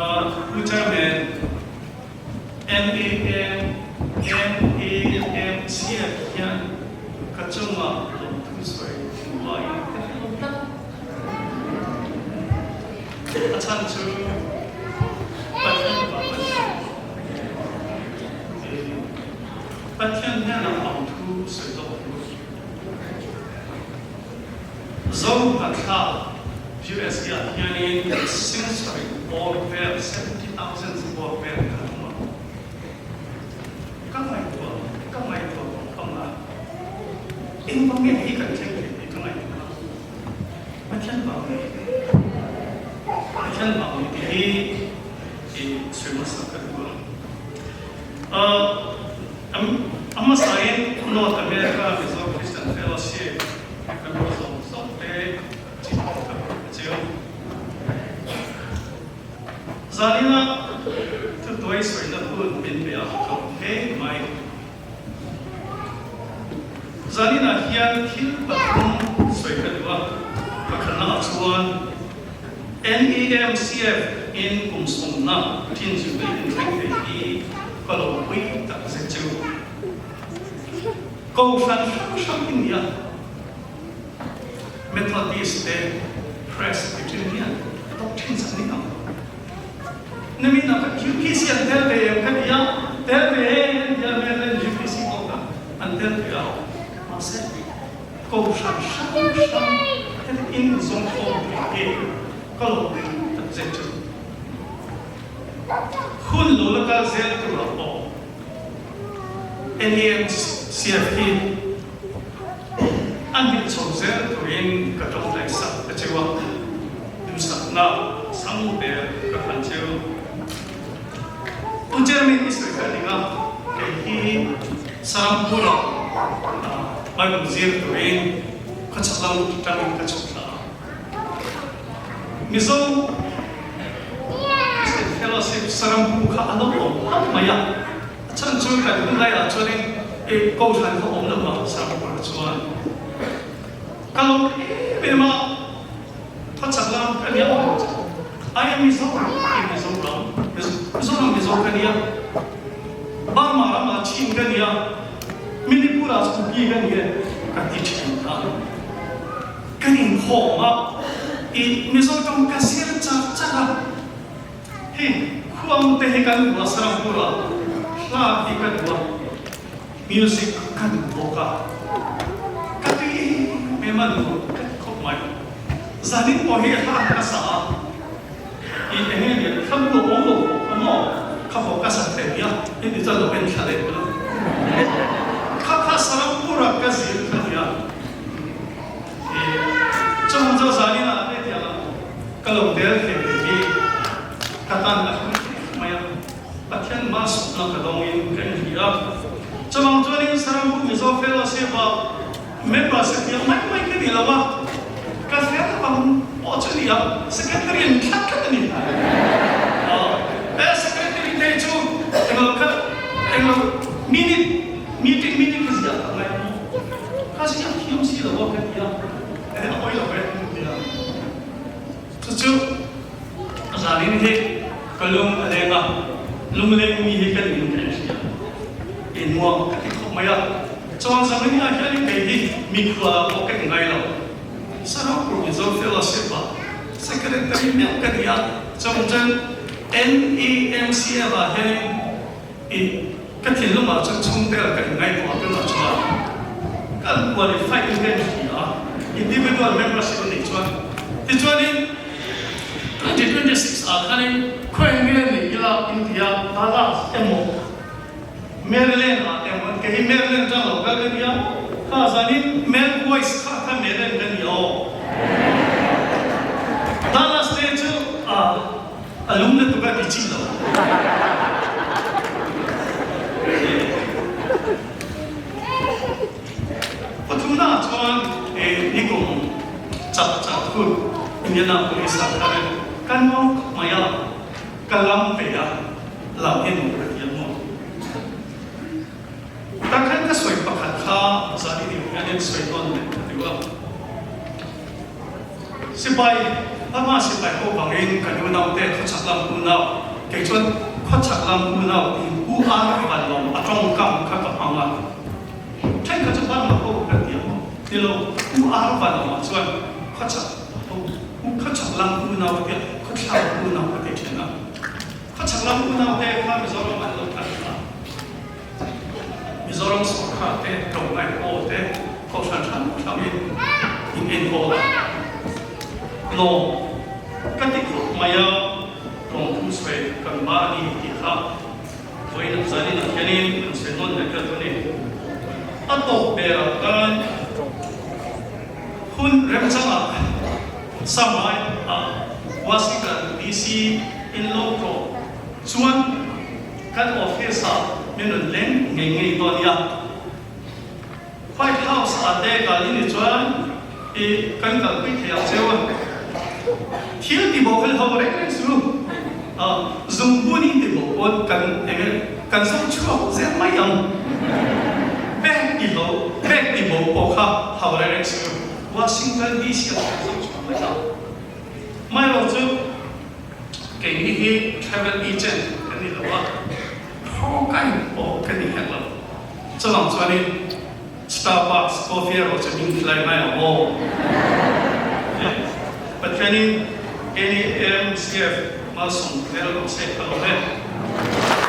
Pu Chairman, NAM, NAMCF hian ka chungah lawmthu sawi hnuaiin ka hre lo tlat. A chhan chu Pathian vang a ni. Pathian hnenah lawmthu sawi zawk tur. Zo hnahthlak USA ah hianin singsarih bawr vel, 70,000 bawr vel kan awm a. Ka ngaihtuah, ka ngaihtuah pang pang a, engvang nge hei kan thleng thei tih ka ngaihtuah a. Pathian vang nge? Pathian vang nge tih hi i sawi hmasa ka duh a. A hmasain North America Mizo Christian Fellowship member zawng zawng te chi thawk ka hmu ta chiu. Zanina thutuai sawina hun min pe a ka awm hle mai. Zaninah hian thil pathum sawi ka duh a, pakhatna ah chuan NEMCF in kum sawmna thin zirlai in thleng thei hi ka lo pui tak zet chu. Kohhran hrang hrang hi nia Methodist te Presbyterian doctrines an ni ang. Nimin ah khan UPC an tel ve em ka ti a, tel ve e an ti a, Maryland UPC pawh kha an tel ve a, mahse Kohhran hrang hrang heti in zawng khawm thei hi ka lo ring tak zet chu. Hun lo la kal zel turah pawh NEMCF hi a hnih chho zel turin ka tawngtai sak ta cheu a, duhsakna sang ber ka hman cheu. Pu Chairman i sawi kha ning a, kei hi Sangpura Bible zir turin khawchhak lam atangin ka chhuk thla a. Mizo Christian Fellowship Sarampu kha a lo awm hlauh mai a, a chhan chu kan hun laiah chuanin i Kohhran kha awm lo a Sarampura chuan ka lo em em a. Khawchhak lam ka nia aw. I am Mizo, i Mizo ram, Mizoram Mizo ka nia. Burma ram ah Chin ka nia, Manipur ah Kuki ka ni e ka ti thin a. Kan inkhawm a, i Mizo tawng ka zir char char a. Hei khuang te hi kan duh a, Sarampur ah hla hi ka duh a, music ka duh bawk a. Ka tui em em a nuam ka ti khawp mai. Zanin pawh hi hla ka sa a, i eng nge nia thla mu awm lo pawh kha maw kha pawh ka sa thei nia i ti chuan lo en thla leh ula. Kha kha Sarampur ah ka zir kha nia. I chawhmang chu zanin ah hetiang ah ka lo tel thei ve hi ka tan a hlu hle mai a, Pathian malsawmna ka dawngin ka inhria a. Chawhmang chuanin Sarampur Mizo Fellowship ah Member satliah mai mai ka ni lo a, ka hriat avang pawh chu ni a, secretary an thlat tlat a ni. He secretary te chu englo kha englo minute meeting minute ka ziah tak ngai a maw? Ka ziah thiam si lo a ka ti a, eh a pawi lo ve ka ti a. Chu chu zanin hi ka lung a leng a, lungleng mi hi ka ning ka inhria. Inmuang ka ti khawp mai a, chuan zanin ah hianin kei hi mikhual pawh ka ti ngai lo. Sarawk Mizo Fellowship ah Secretary meuh ka ni a, chuan chuan NEMCF ah hianin i ka thinlung ah chuan chhungtel ka inngaihtuah a tunah chuan kan qualify in ka inhria a, individual membership a nih chuan. Tichuanin 2026 ah khanin khawi nge ni ila intia Dallas emaw Maryland ah emaw kei hi Maryland tang lo kal ka nia kha zanin Mel Voice kha kha Maryland ka ni aw. Dallas te chu a lung lutuk a ti chih lo. Pathumna ah chuan nikum chak chak hun Indianapolis ah khan ka nuam khawp mai a, ka lam ve a, lam hi nuam ka ti a maw? Tah khan ka sawi pakhat kha zan i deuh hian in sawi nawn leh ka ti a. Sipai. Burma sipai ho bangin kan unaute khawchhak lam unau, kei chuan khawchhak lam unau tiin U Ar Vanlawm a tawngkam kha ka hmang a. Thenkhat chu Burma ho kan ti ang maw? Ni lo, U Ar Vanlawmah chuan khawchhak ho, U khawchhak lam unau ka ti a, khawthlang unau ka ti thin a. Khawchhak lam unaute kha Mizoram an lo kal a. Mizoram sawrkar te, tlawmngai pawl te, kohhran hrang hrangin in enkawl a. Lawm ka ti khawp mai a, lawmthu sawi kan ba a ni tih kha vawiin zanin ah hianin kan sawi nawn leh vel dawn e. A tawp berah khan hun remchangah Samai ah Washington DC in lo tlawh chuan Kan office ah min rawn leng ngei ngei dawn nia. White House ah te kal i ni chuan i kan kalpui thei ang cheu a. Thil ti bo fel ho reng reng su. Zung bun in ti bo pawn kan eng e kan zawng chhuak zel mai ang. Bag ti ho bag ti bo pawh kha ho reng reng su. Washington DC ah kan zawng chhuak mai ang. Mailo chu. Keini hi travel agent kan ni lo a, tawngkai pawh kan ni hek lo. Chuvang chuanin Starbucks coffee erawh chu min khilai mai ang aw. Pathianin keini AMCF malsawm zel rawh se ka lawm e.